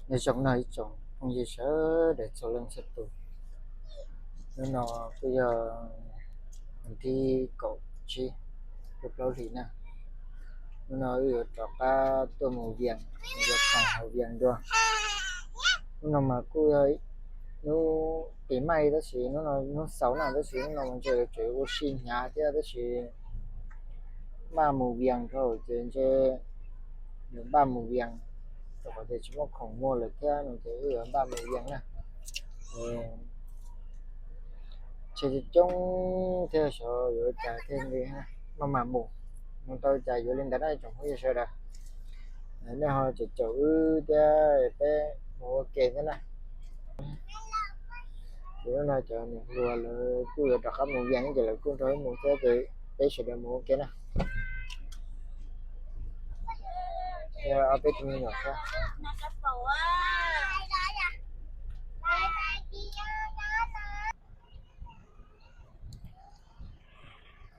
Nyob zoo no ib tsoom phooj ywg sawv daws txhua leej txhua tus, hnub no kuj yog hnub tim kaum tsib lub plaub hlis na. Hnub no wb yuav rov qab tuaj mus Vias, yuav khoom hauv Vias dua. Hnub no mas kuj yog hnub tim maj tab sis hnub no hnub xaus na, tab sis hnub no mas ntshe yuav tseem ua si hnyav thiab tab sis maj mus Vias dhau ces ntshe yuav npaj mus Vias, rau qhov tias tsis muaj khoom muag lawm thiab no ces wb yuav npaj mus Vias na. Ntshe coob coob thiab xyov yuav ua cas thiaj li maj mam mus, mus tau cas yuav li ntawd na tsoom phooj ywg sawv daws. Nej ho caum caum wb thiab peb mus ua ke thiab na. Ces hnub no cov niam hluas lawv kuj yuav rov qab mus Vias ces lawv kuj nrog wb mus thiab ces peb sawv daws mus ua ke na. Thiab ob peb tug me nyuam thiab.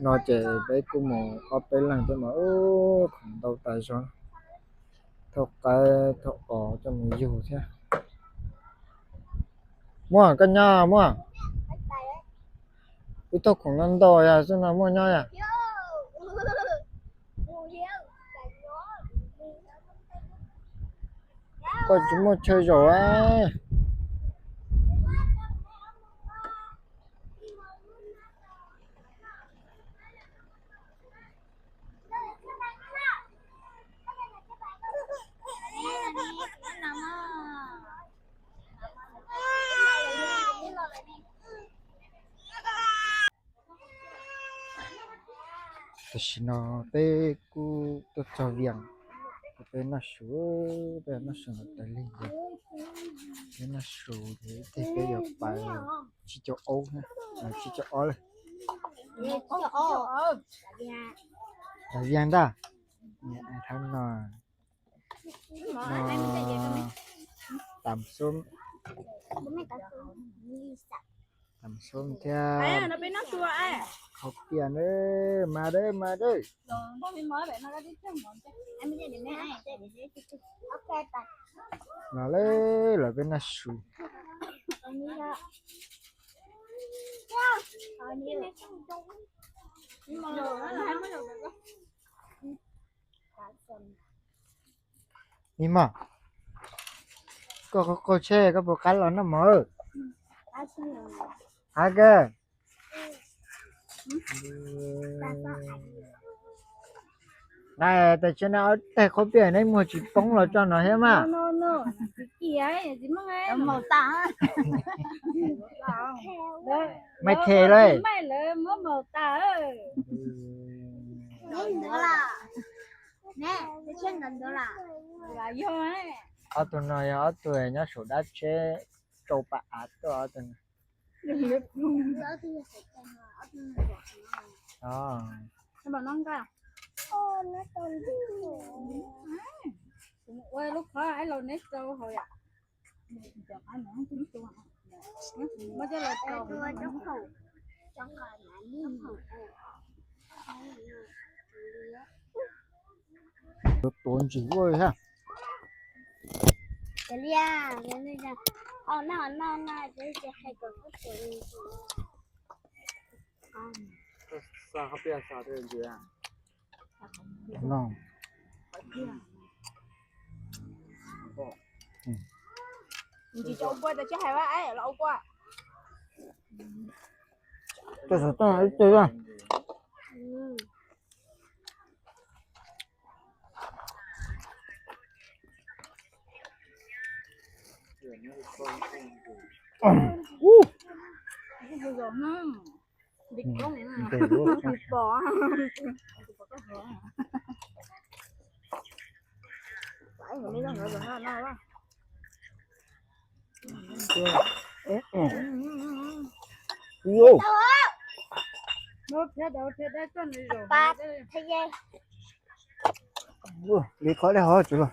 No ces peb kuj mus ob peb leeg thiab mas ub khoom ntau tas zog, thauj qaib thauj os coj mus yug thiab. Muaj koj nyob muaj, wb thauj khoom no ntau yog xwb no muaj nyob yom. Koj tsis muaj chaw zaum a. Tam sim no peb kuj tuaj txog Vias, peb noj su, peb noj su ntawm tais lig ces peb noj su ces ib teg peb yuav pais tsib caug ob, tsib caug ob lawm. Tais Vias ntag. Thab no, no, tam xub, tam xub thiab khau pias na, mas dawb mas dawb. Los lawm, los peb noj su. Ib mog, koj qaug qaug tsheb koj puas qab los noj mov? Qab kawg. Tais tsheb na, ob teg qhaub pias neb muag tsis poob los tso no thiab mas. Maiv them lawm. Ob tug no yog ob tug nyob saum dab tsheb tsau pa av tuaj ob tug no. Ua lub qhov laus neb rau hauv yom. Tuav ntsis ua ha. Tus xov tooj ib tug. Li qhov dej hov tsis los.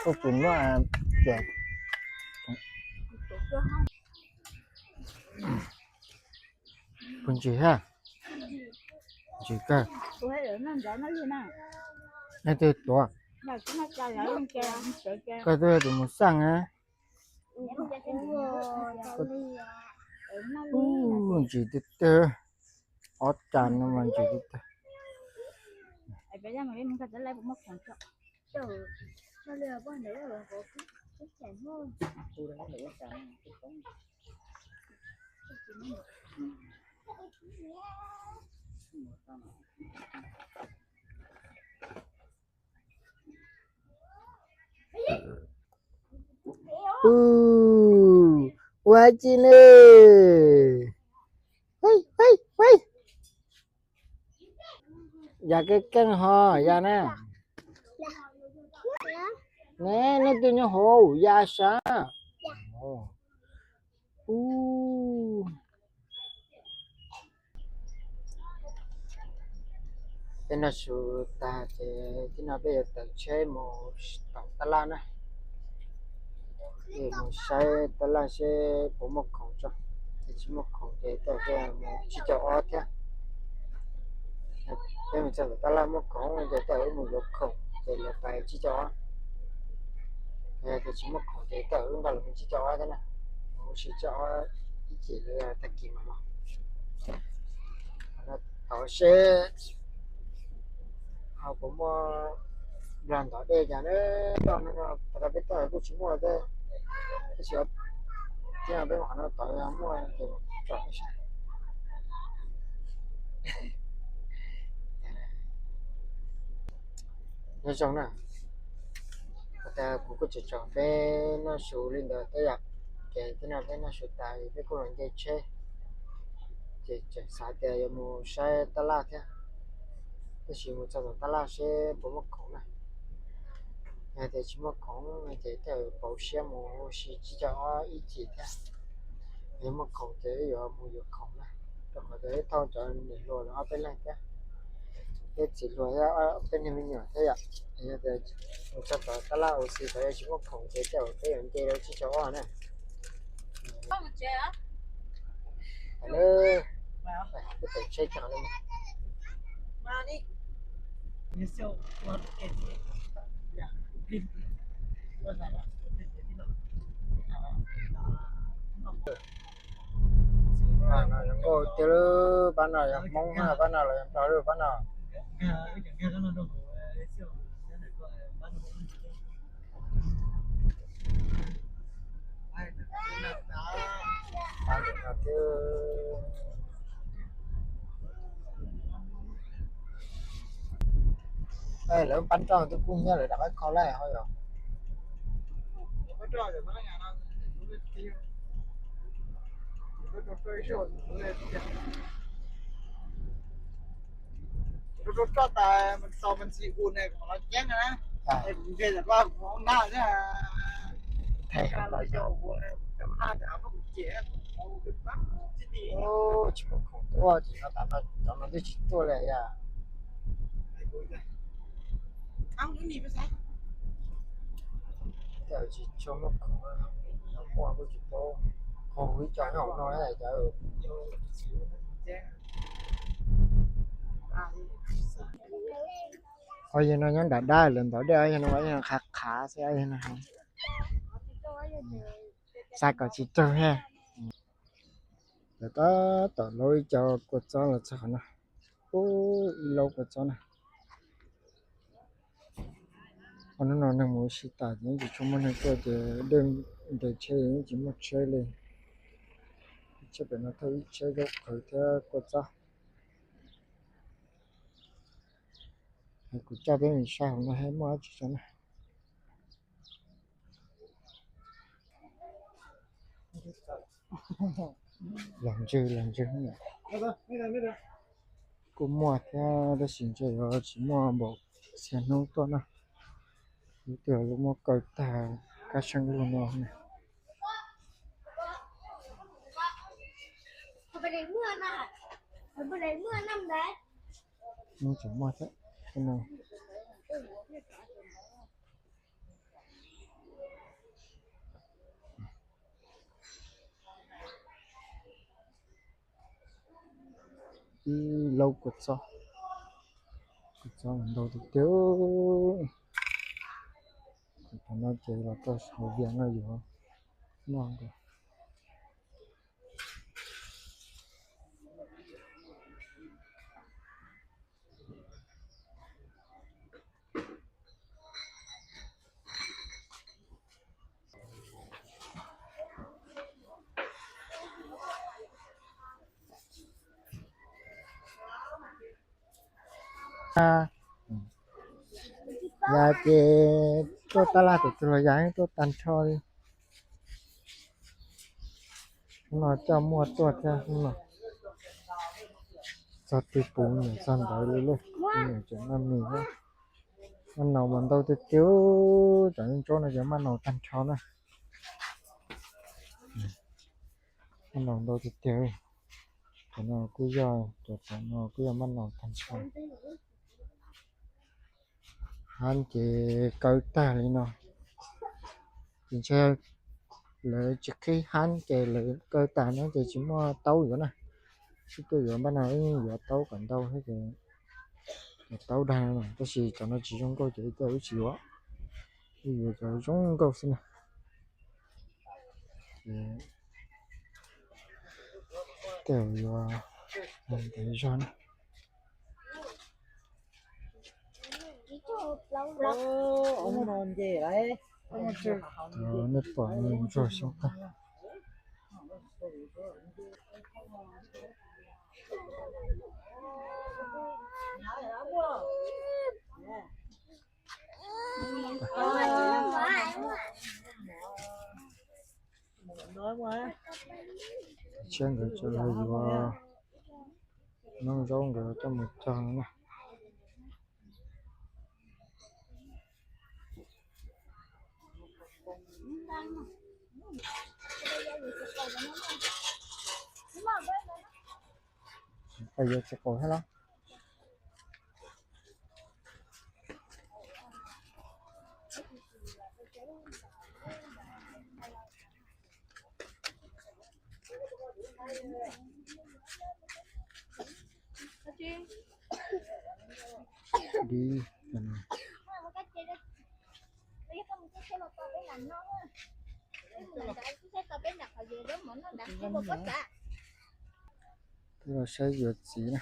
Tus muaj tias puag ntsis ha, ntsis kawg. Nej twb tuav, koj twb tus mus xaj na. Ub, ntsis tiag tiag, ob cas no mas ntsis tiag tiag. Ub, ua ci ne. Yam keej keej ho yam na. Ne, nej twb nyob hauv yam sav. Ub. Peb noj su tag ces tib no peb yuav tawm tsheb mus tom tab laj na. Mus saib tab laj seb puas muaj khoom tso, yog tsis muaj khoom ces tawm mus tsib caug ob thiab. Peb mus txog tom tab laj muaj khoom ces tawm wb mus yuav khoom ces lawv pais tsib caug ob. Yog tias tsis muaj khoom ces tawm wb npaj los mus tsib caug ob thiab na. Mus ua si tsib caug ob ib chim li tag kis mas los. Tod seb ho puas muaj nplag ntov dej cas na. Toj no, tod peb toj kuj tsis muaj thiab, tab sis thiab peb mus qhov no tod yog muaj ces tsom saib. Nyob zoo na, tas kuv kuj tseem tsom peb noj su li ntawd thiab yom. Ces tib no peb noj su tas peb kuj los nce tsheb, ces tseem xav tias yuav mus saib tab laj thiab, tab sis mus txog tom tab laj seb puas muaj khoom na. Yog tias tsis muaj khoom ces thiaj pauv siab mus ua si tsib caug ob ib chim thiab. Yog muaj khoom ces wb yuav mus yuav khoom na, rau qhov tias wb thauj cov niam hluas los ob peb leeg thiab, peb txiv hluas thiab ob peb niag me nyuam thiab yom. Yog tias mus txog tom tab laj ua si tod yog tsis muaj khoom ces tej zaum peb yuav nce rau tsib caug ob na. Peb tawm tsheb coj li. Pab no yog nkauj tiag lawm, pab no yog Hmoob na, pab no los yog Nplog lawm pab no. Lawv pab roj twb kuj nyob lawv rov qab kho lawm ho yog. Tsis muaj khoom tuaj ces no, cov no twb tsis tuaj li yom. Tsis tshua muaj khoom, muaj kuj tsis paub, qaug ib co nyob hauv no cov. Ob yawg no nyob nram dab lawv ntov dej, ob yawg no qhav qhav xwb, ob yawg no xav kom tsis raug thiab. Lawv tab tom laub ib co kua txob los txog qhov no. Ub, ib laub kua txob na. Qhov no no neeg mus ua si tas ces yeej tsis tshua muaj neeg tuaj ces dej nres tsheb yeej tsis muaj tsheb li. Tsheb pem no thauj ib tsheb zaub qhwv thiab kua txob. Kuv coj peb mus saib hauv no muaj dab tsi tso na. Los ntswg los ntswg, kuj muaj thiab tab sis ntshe yuav tsis muaj npaum txhia hnub tuaj na. Lub twg lub muab kaw tag. Kab seej lug no ne. Nws tseem muaj thiab no. Ib laub kua txob, kua txob ntau tiag tiag. Tam no ces los rau hauv Vias no yuav noj nkaus. Yog ces tuaj tab laj tus twg los yog tuaj tag nrho li. Hnub no coj muaj tuaj thiab hnub no. Txog twg puv niam txog ntawd li lauj, niam tseem noj mis thiab. Maj naus mas ntau tiag tiag, cov ntsaub no ces maj naus tag nrho na. Maj naus ntau tiag tiag. Cov no kuj yog, cov tom no kuj yog maj naus tag nrho. Hab ces kaw tag li no. Ces ntshe lawv tsis qhib hab ces lawv kaw tag no ces tsis muaj taub yuav na. Sib tuaj yuav npaj no ib yuav taub kom ntau thiab ces yuav taub dag no, tab sis cov no tsis zoo nkauj ces ib txhia wb tsis yuav, wb yuav cov zoo nkauj xwb na. Ces tej zaum yuav ntev zog na. Nej pom ntsuag xyoob tag. Tshiab nkawd tseem los yuav noob zaub nkawd coj mus cog no na. Pais yuav txiv qaub thiab los? Di Peb los saib yuav txiv na.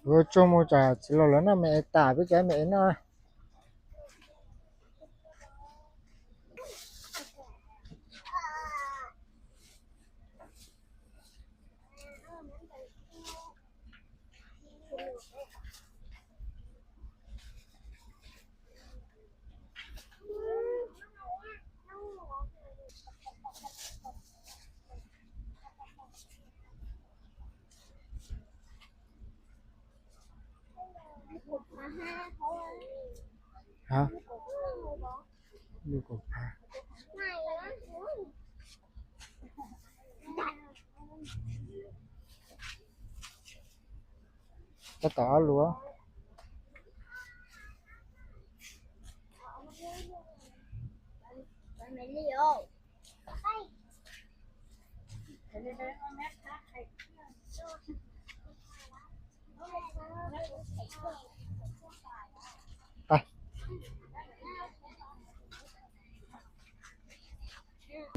Yuav tsuag mus tsam txiv laus lawv noj me es tas peb cov me es noj. Hab, lub kaum phav. Tab tom ob lub.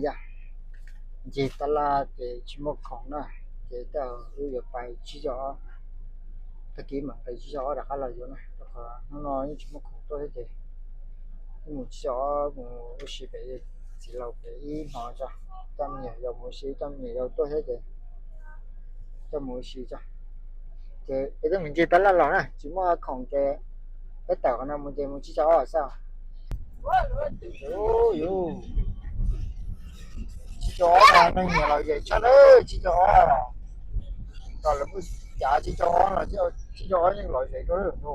Yog ncig tab laj ces tsis muaj khoom na, ces tej zaum wb yuav pais tsib caug ob. Tag kis mam pais tsib caug ob rov qab los yuav na, rau qhov hnub no yeej tsis muaj khoom tuaj thiab ces wb mus tsib caug ob mus ua si pem txiv laus pem ib hmo tso, coj me nyuam yaus mus ua si, coj me nyuam yaus tuaj thiab ces coj mus ua si tso. Ces peb twb mus ncig tab laj los na, tsis muaj khoom ces peb tawm qhov no mus ces mus tsib caug ob xwb. Tsib caug ob no neeg nyiam los yam tshaj na, tsib caug ob. Kom lawv mus cav tsib caug ob los tsib caug ob yeej lom zem rau lawm no.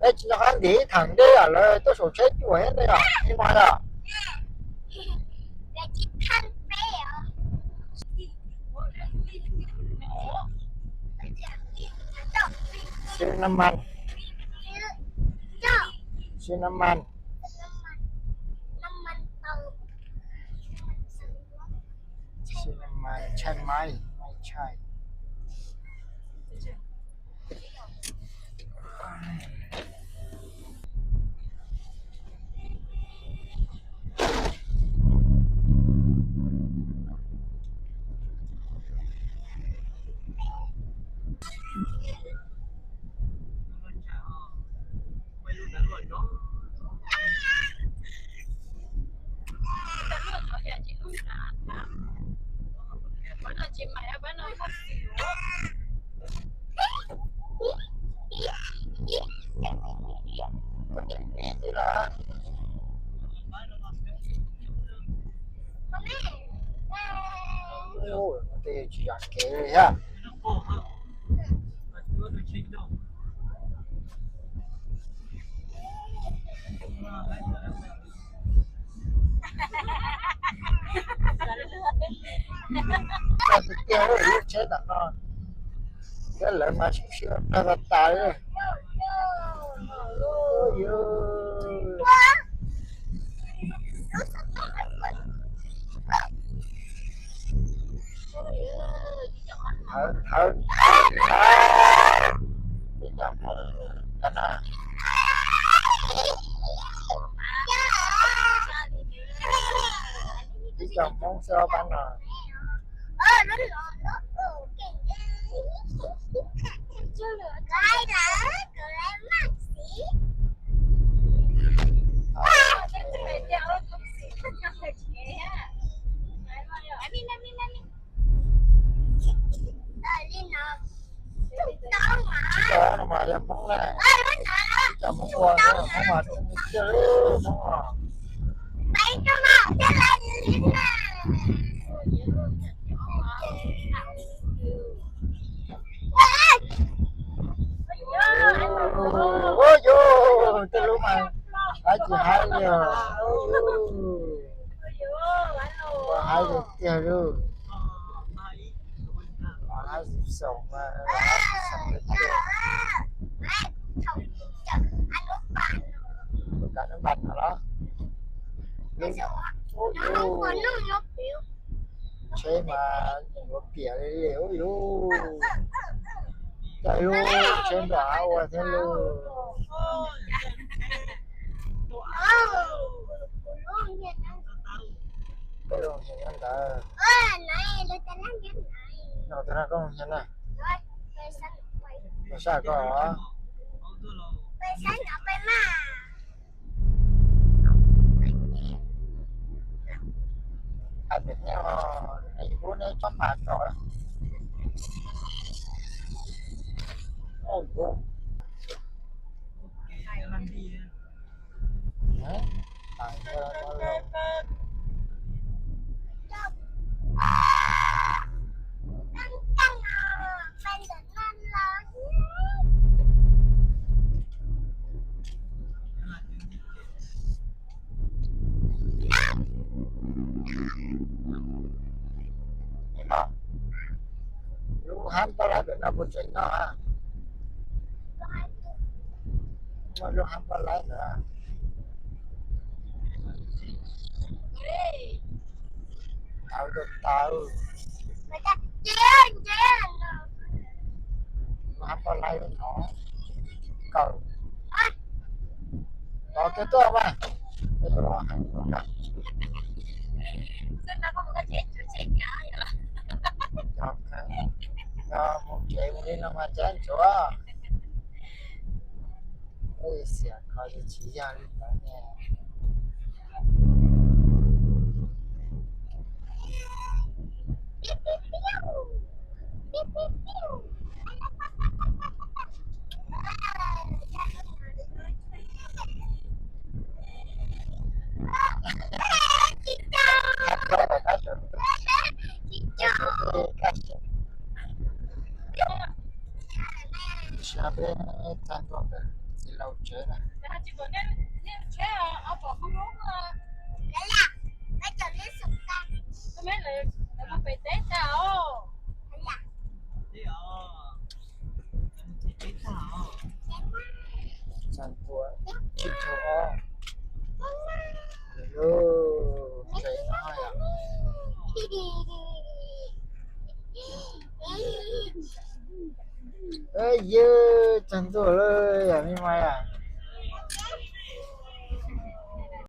Peb tsis nco qab ntim theem deb yom, lawv tuaj saum tsheb cuam thiab ne yom, ib mas yom. Xi nab mas, xi nab mas, xi nab mas, tshaj maib, maib tshaj. Tej tsis yog kev li thiab. Txog tiag tiag lub tsheb tom no, thiab lawv mas sib sib tag tas tas li. Thawv, thawv, thawv. Ib co Hmoob xwb pab no. Tsis tau no mas yog Hmoob na. Tsis tau Hmoob ua, Hmoob mas tiag li, Hmoob os. Ua yus tej lub mas hais tsis hais li os. Ua hais li tiag lauj. Ua hais xoo mas hais xoo li tiag. Tus kav nab npas no los. Tsheb mas yuav piam li li ub yus. Coj lub tsheb nram hav ua thiab lauj. Koj zoo nyob ntawd. No tus no koj zoo nyob na. Los saj koj os. Hais tias neb, neb tsob mas kom Lub hab pab laib ntawm no puas tseem nyob? Muaj lub hab pab laib ntawd. Tau rau tau. Lub hab pab laib no kaw. Tos kiag tuaj mas. Mus tsev mus li no mas tsab ntsuav. Xiam kho tsis yog li ntawd ne. Sab peb tag ntua ntawm txiv laus tsev na. Tag ntua tsib caug ob lub tsev no yom. Yog tag ntua lawm yom me mas yom.